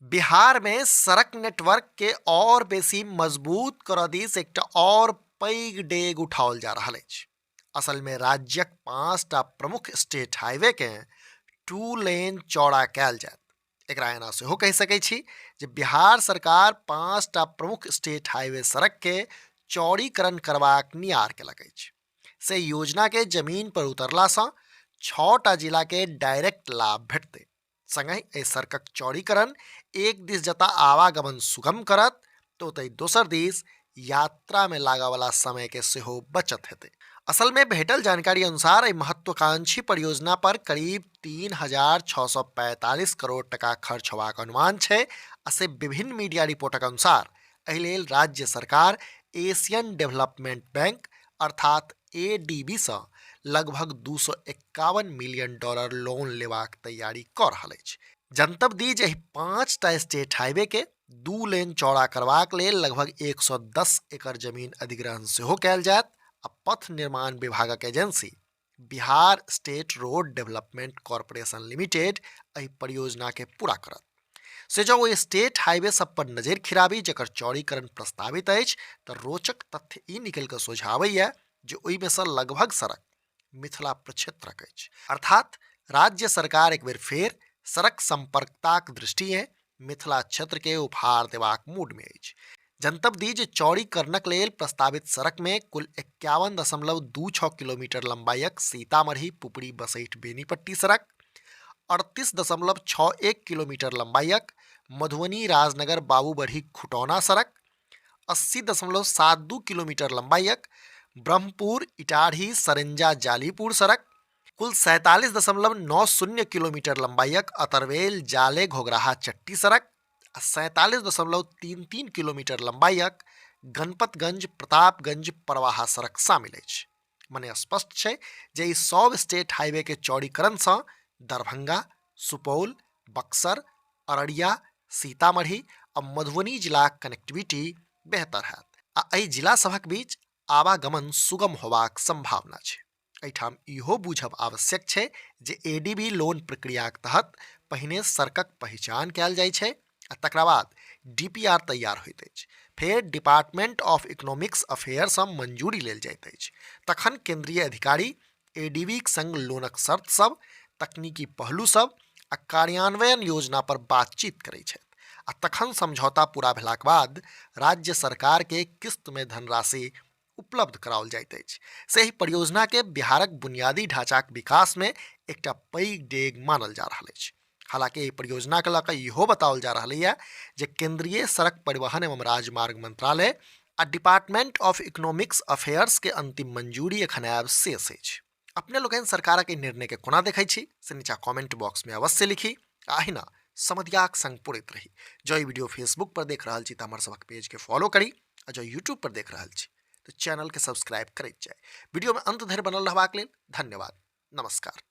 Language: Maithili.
बिहार में सड़क नेटवर्क के और बेसी मजबूत करऽ दिस एकटा और पैघ डेग उठाओल जा रहल अछि। असल में राज्यक 5टा प्रमुख स्टेट हाईवे के 2 लेन चौड़ा कयल जायत। एकरा एना सेहो कहि सकै छी जे बिहार सरकार 5टा प्रमुख स्टेट हाईवे सड़क के चौड़ीकरण करबाक नियार केलक अछि। से योजना के जमीन पर उतरला सँ 6टा जिला के डायरेक्ट लाभ भेटतै। संगहि एहि सड़कक चौड़ीकरण एक दिस जतऽ आवागमन सुगम करत तऽ ओतहि दोसर दिस यात्रा में लागऽ वाला समय के सेहो बचत हेतै। असल में भेटल जानकारी अनुसार एहि महत्वाकांक्षी परियोजना पर करीब 3645 करोड़ टका खर्च होबाक अनुमान छै आ से विभिन्न मीडिया रिपोर्टक अनुसार एहि लेल राज्य सरकार एशियन डेवलपमेंट बैंक अर्थात एडीबी सँ लगभग 251 मिलियन डॉलर लोन लेबाक तैयारी कऽ रहल अछि। जनतब दी जे एहि 5टा स्टेट हाईवे के 2 लेन चौड़ा करबाक लेल लगभग 110 एकड़ जमीन अधिग्रहण सेहो कयल जायत आ पथ निर्माण विभागक agency Bihar state road development corporation limited एहि परियोजना के पूरा करत। से जँ ओहि स्टेट हाईवे सब पर नजरि खिराबी जकर चौड़ीकरण प्रस्तावित अछि तऽ रोचक तथ्य ई निकलि कऽ सोझाँ आबैए जे ओहिमे सँ लगभग सड़क मिथिला प्रक्षेत्रक अछि। अर्थात राज्य सरकार एक बेर फेर सड़क संपर्कताक दृष्टिएँ मिथिला क्षेत्र के उपहार देबाक मूड में अछि। जनतब दी जे चौड़ीकरणक लेल प्रस्तावित सड़क में कुल 51.26 किलोमीटर लंबाइक सीतामढ़ी पुपरी बसैठ बेनीपट्टी सड़क, 38.61 किलोमीटर लंबाइक मधुबनी राजनगर बाबूबढ़ी खुटौना सड़क, 80.72 किलोमीटर लंबाइक ब्रह्मपुर इटाढ़ी सरंजा जालीपुर सड़क, कुल 47.90 किलोमीटर लंबाइक अतरवेल जाले घोघराहा चट्टी सड़क आ 47.33 किलोमीटर लंबाइक गणपतगंज प्रतापगंज परवाहा सड़क शामिल अछि। मने स्पष्ट छै जे ई सब स्टेट हाईवे के चौड़ीकरण सँ दरभंगा, सुपौल, बक्सर, अररिया, सीतामढ़ी आ मधुबनी जिलाक कनेक्टिविटी बेहतर हैत आ एहि जिला सभक बीच आवागमन सुगम होबाक संभावना छै। एहिठाम इहो बूझब आवश्यक छै जे एडीबी लोन प्रक्रियाक तहत पहिने सड़कक पहिचान कयल जाइ छै आ तकरा बाद डीपीआर तैयार होइत अछि। फेर डिपार्टमेंट ऑफ इकोनॉमिक्स अफेयर सँ मंजूरी लेल जाइत अछि। तखन केंद्रीय अधिकारी एडीबीक संग लोनक शर्त सब, तकनीकी पहलू सब आ कार्यान्वयन योजना पर बातचीत करै छथि आ तखन समझौता पूरा भेलाक बाद राज्य सरकार के किस्त में धनराशि उपलब्ध कराओल जाइत अछि। से एहि परियोजना के बिहारक बुनियादी ढांचाक विकास में एकटा पैघ डेग मानल जा रहल अछि। हालांकि एहि परियोजना के लऽ कऽ इहो बताओल जा रहल यऽ जे केंद्रीय सड़क परिवहन एवं राजमार्ग मंत्रालय आ डिपार्टमेंट ऑफ इकोनॉमिक्स अफेयर्स के अंतिम मंजूरी एखन आयब शेष अछि। अपने लोकनि सरकारक एहि निर्णय के कोना देखै छी से नीचा कमेंट बॉक्स में अवश्य लिखी आ अहिना समदियाक संग पुरैत रही। जँ ई वीडियो फेसबुक पर देख रहल छी तऽ हमर सभक पेज के फॉलो करी आ जँ यूट्यूब पर देख रहल छी तऽ चैनल के सब्सक्राइब करैत जाय। वीडियो में अंत धरि बनल रहबाक लेल धन्यवाद। नमस्कार।